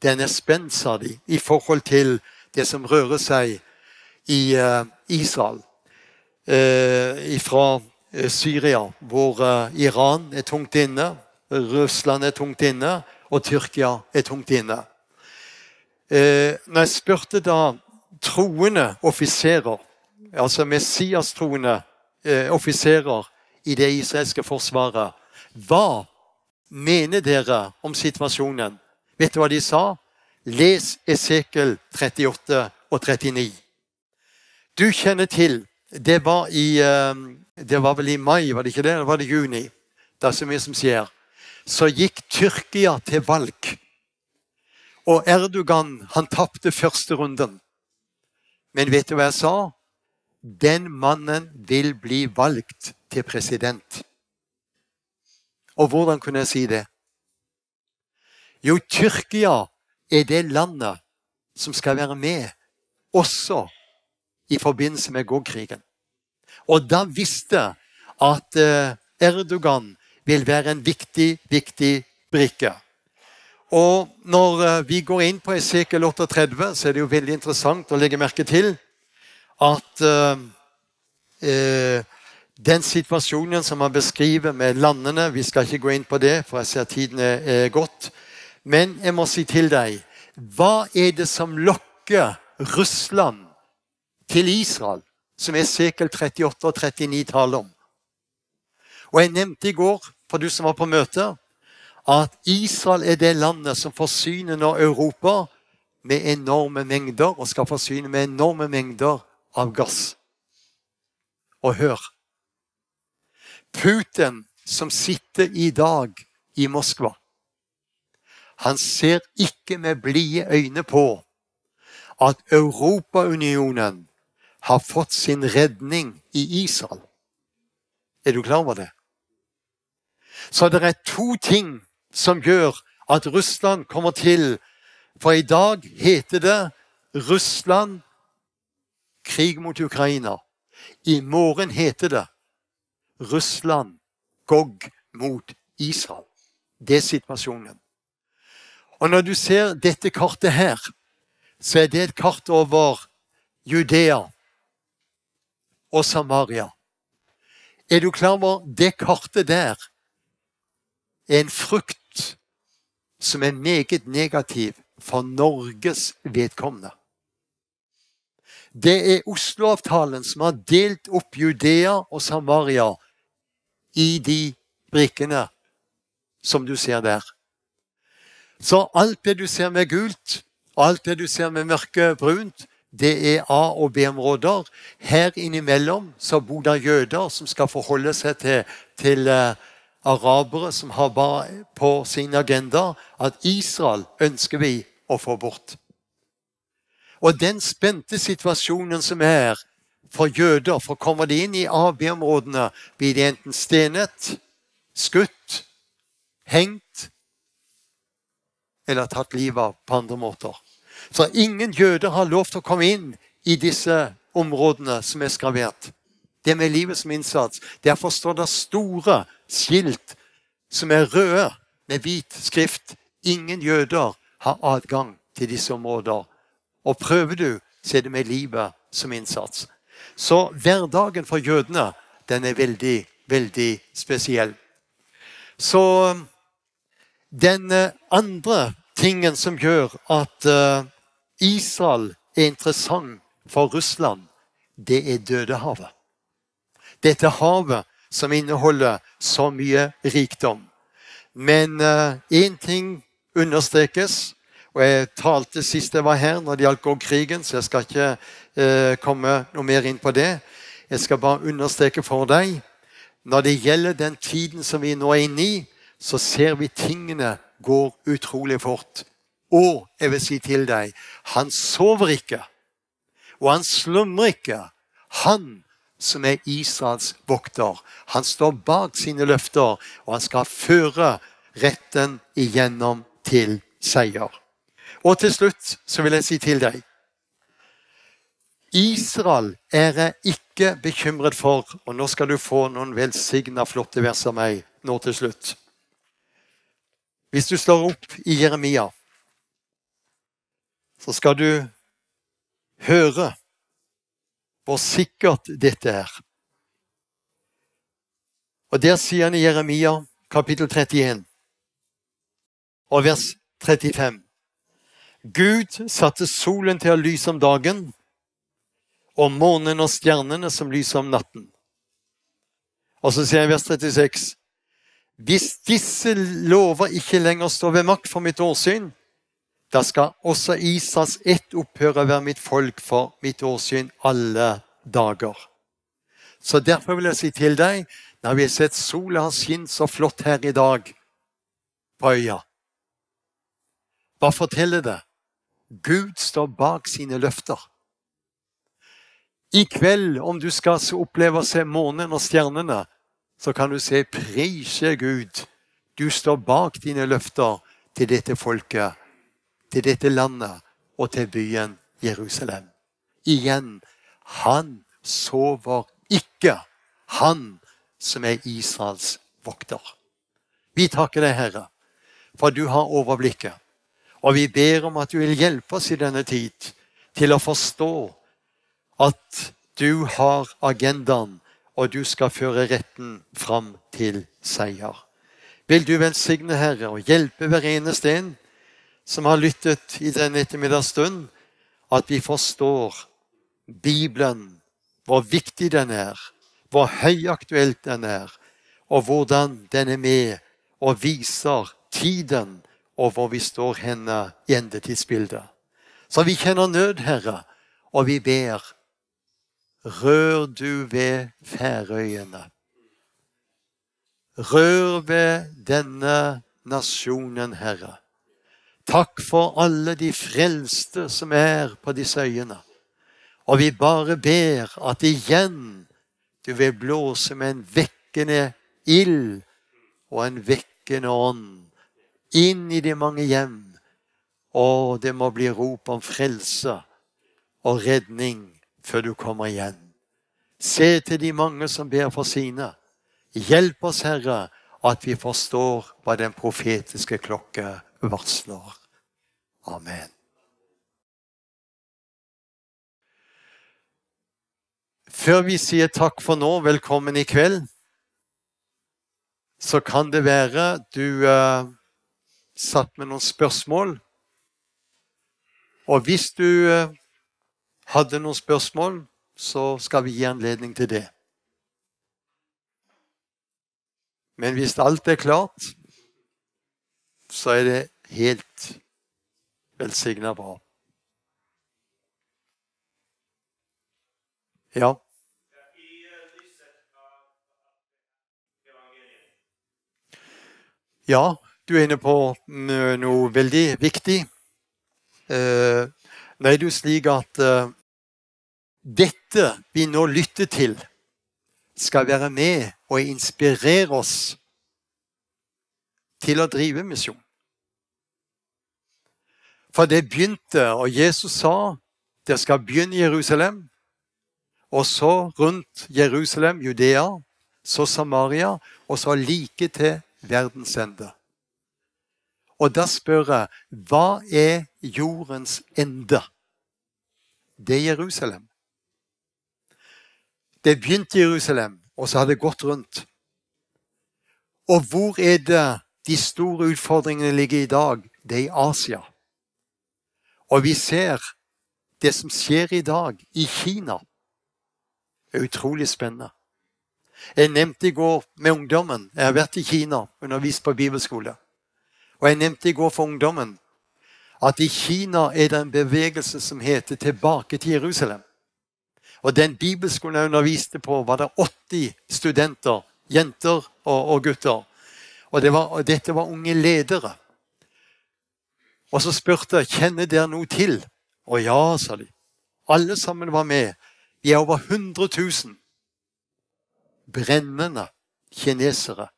den er spent, sa de, i forhold til det som rører seg i eh, Israel, eh, ifra eh, Syria, hvor eh, Iran er tungt inne, Russland er tungt inne, og Tyrkia er tungt inne. Eh, når jeg spurte da troende offiserer, altså Messias-troende eh, offiserer i det israelske forsvaret, hva mener dere om situasjonen? Vet du hva de sa? Les Esekiel trettiåtte og trettini. Du kjenner til, det var i, eh, det var vel i mai, var det ikke det? Eller var det juni? Det er så mye som skjer. Så gikk Tyrkia til valg. Og Erdogan, han tapte første runden. Men vet du hva jeg sa? Den mannen vil bli valgt til president. Og hvordan kunne jeg si det? Jo, Tyrkia er det landet som skal være med, også i forbindelse med Gog-krigen. Og da visste at eh, Erdogan vil være en viktig, viktig brikke. Og når eh, vi går inn på Esekiel otteogtredve, så er det jo veldig interessant å legge merke til at eh, eh, den situasjonen som man beskriver med landene, vi skal ikke gå inn på det, for jeg ser tiden er, er gått. Men jeg må si til deg, hva er det som lokker Russland til Israel, som Esekiel trettiåtte og trettini taler om? Og jeg nevnte i går, for du som var på møte, at Israel er det landet som forsyner nå Europa med enorme mengder, og skal forsyne med enorme mengder av gass. Og hør, Putin, som sitter i dag i Moskva, han ser ikke med blide øyne på at Europaunionen har fått sin redning i Israel. Er du klar over det? Så det er to ting som gjør at Russland kommer til, for i dag heter det Russland krig mot Ukraina. I morgen heter det Russland Gog mot Israel. Det er situasjonen. Og når du ser dette kartet her, så er det et kart over Judea og Samaria. Er du klar over det kartet der er en frukt som er meget negativ for Norges vedkommende? Det er Oslo-avtalen som har delt opp Judea og Samaria i de brikkene som du ser der. Så alt det du ser med gult, alt det du ser med mørkebrunt, det er A- og B-områder. Her innimellom så bor det jøder som skal forholde seg til, til eh, arabere som har bare på sin agenda at Israel ønsker vi å få bort. Og den spente situasjonen som er for jøder, for kommer de inn i A- og B-områdene, blir de enten stenet, skutt, hengt eller tatt livet av på andre måter. Så ingen jøder har lov til å komme inn i disse områdene som er skravert. Det er med livet som innsats. Derfor står det store skilt som er røde med hvit skrift. Ingen jøder har adgang til disse områder. Og prøver du, så er det med livet som innsats. Så hverdagen for jødene, den er veldig, veldig spesiell. Så den eh, andre tingen som gjør at eh, Israel er interessant for Russland, det er Dødehavet. Dette havet som inneholder så mye rikdom. Men eh, én ting understrekes, og jeg talte sist jeg var her når det gjaldt Gog-krigen, så jeg skal ikke eh, komme noe mer inn på det. Jeg skal bare understreke for deg, når det gjelder den tiden som vi nå er inne i, så ser vi tingene går utrolig fort. Og jeg vil si til deg, han sover ikke, og han slumrer ikke, han som er Israels vokter. Han står bak sine løfter, og han skal føre retten igjennom til seier. Og til slutt så vil jeg si til deg, Israel er jeg ikke bekymret for, og nå skal du få noen velsigna flotte vers av meg nå til slutt. Hvis du slår opp i Jeremia, så skal du høre hvor sikkert dette er. Og der sier han i Jeremia kapittel trettien og vers trettifem: Gud satte solen til å lyse om dagen, og månen og stjernene som lyser om natten. Og så sier han i vers trettiseks: Hvis disse lover ikke lenger står ved makt for mitt åsyn, da skal også Israels ett opphøre å være mitt folk for mitt åsyn alle dager. Så derfor vil jeg si til deg, når vi har sett sola har skint så flott her i dag på øya, hva forteller det? Gud står bak sine løfter. I kveld, om du skal se, oppleve å se månen og stjernene, så kan du se, prise Gud. Du står bak dine løfter til dette folket, til dette landet og til byen Jerusalem. Igjen, han sover ikke, han som er Israels vokter. Vi takker deg, Herre, for du har overblikket, og vi ber om at du vil hjelpe oss i denne tid til å forstå at du har agendaen, og du skal føre retten fram til seier. Vil du velsigne, Herre, og hjelpe hver eneste en som har lyttet i denne ettermiddagsstund, at vi forstår Bibelen, hvor viktig den er, hvor høyaktuelt den er, og hvordan den er med og viser tiden og hvor vi står henne i endetidsbildet. Så vi kjenner nød, Herre, og vi ber, rør du ved Færøyene. Rør ved denne nasjonen, Herre. Takk for alle de frelste som er på disse øyene. Og vi bare ber at igjen du vil blåse med en vekkende ild og en vekkende ånd inn i de mange hjem. Og det må bli rop om frelse og redning før du kommer igjen. Se til de mange som ber for sine. Hjelp oss, Herre, at vi forstår hva den profetiske klokke varsler. Amen. Før vi sier takk for nå, velkommen i kveld, så kan det være du eh, satt med noen spørsmål. Og hvis du eh, hadde noen spørsmål, så skal vi gi anledning til det. Men hvis alt er klart, så er det helt velsigna bra. Ja. Ja, du er inne på mm, noe veldig viktig. Eh, nå er det jo slik at eh, dette vi nå lytter til, skal være med og inspirere oss til å drive misjon. For det begynte, og Jesus sa, det skal begynne i Jerusalem, og så rundt Jerusalem, Judea, så Samaria, og så like til verdens ende. Og da spør jeg, hva er jordens ende? Det er Jerusalem. Det begynte i Jerusalem, og så har det gått rundt. Og hvor er det de store utfordringene ligger i dag? Det er i Asia. Og vi ser det som skjer i dag i Kina, er utrolig spennende. Jeg nevnte i går med ungdommen, jeg har vært i Kina, undervist på bibelskole, og jeg nevnte i går for ungdommen at i Kina er det en bevegelse som heter Tilbake til Jerusalem. Og den bibelskolen jeg underviste på, var det åtti studenter, jenter og, og gutter. Og, det var, og dette var unge ledere. Og så spurte jeg: «Kjenner dere noe til?» «Å ja», sa de. Alle sammen var med. Vi er over hundre tusen brennende kinesere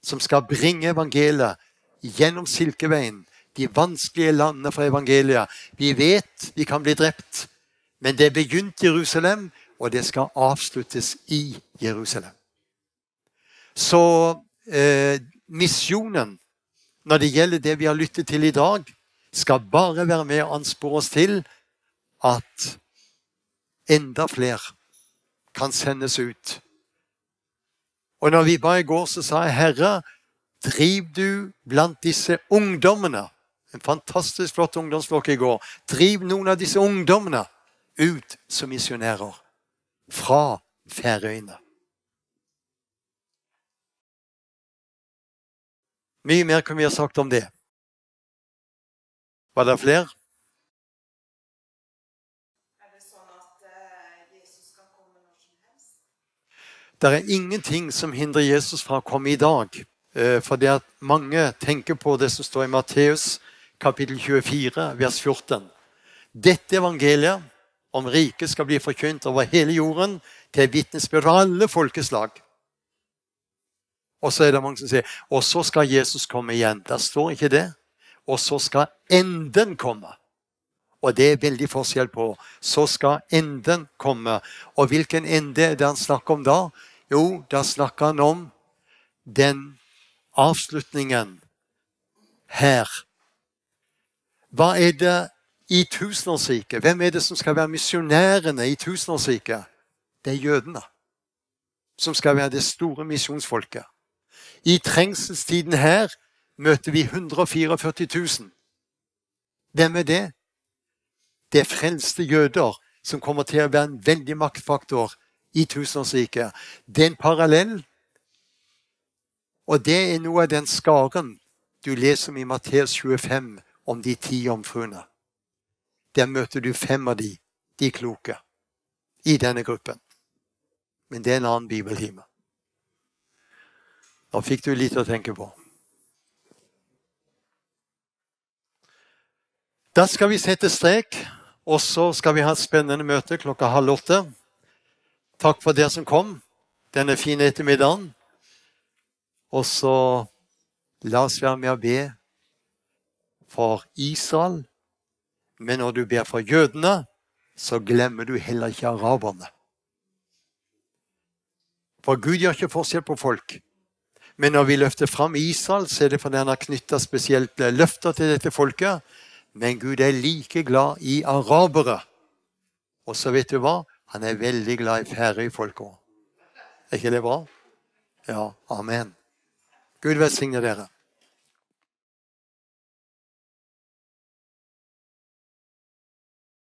som skal bringe evangeliet gjennom Silkeveien, de vanskelige landene for evangeliet. Vi vet vi kan bli drept, men det er begynt i Jerusalem, og det skal avsluttes i Jerusalem. Så eh, misjonen når det gjelder det vi har lyttet til i dag, skal bare være med å anspore oss til at enda flere kan sendes ut. Og når vi ba i går, så sa jeg: «Herre, driv du blant disse ungdommene.» En fantastisk flott ungdomsflokk i går. «Driv noen av disse ungdommene ut som misjonærer fra Færøyene.» Mye mer kunne vi ha sagt om det. Var det flere? Er det sånn at eh, Jesus kan komme når som helst? Det er ingenting som hindrer Jesus fra å komme i dag. Eh, for det at mange tenker på det som står i Matteus kapittel tjuefire, vers fjorten. «Dette evangeliet om riket skal bli forkynt over hele jorden til vitnesbyrd for alle folkeslag.» Og så er det mange som sier: «Og så skal Jesus komme igjen.» Der står ikke det. «Og så skal enden komme.» Og det er veldig forskjell på: «Så skal enden komme.» Og hvilken ende er det han snakker om da? Jo, da snakker han om den avslutningen her. Hva er det i tusenårsriket? Hvem er det som skal være misjonærene i tusenårsriket? Det er jødene, som skal være det store misjonsfolket. I trengselstiden her møter vi hundre og fireogførti tusen. Hvem er det? Det er frelste jøder som kommer til å være en veldig maktfaktor i tusenårsriket. Det er en parallell, og det er noe av den skaren du leser om i Matteus tjuefem, om de ti jomfruene. Der møter du fem av de, de kloke, i denne gruppen. Men det er en annen bibeltime. Nå fikk du litt å tenke på. Da skal vi sette strek, og så skal vi ha et spennende møte klokka halv åtte. Takk for dere som kom denne fine ettermiddagen. Og så la oss være med å be for Israel. Men når du ber for jødene, så glemmer du heller ikke araberne. For Gud gjør ikke forskjell på folk. Men når vi løfter fram Israel, så er det fordi han har knyttet spesielt løfter til dette folket. Men Gud er like glad i arabere. Og så vet du hva? Han er veldig glad i Færøy-folk også. Er ikke det bra? Ja, amen. Gud velsigne dere.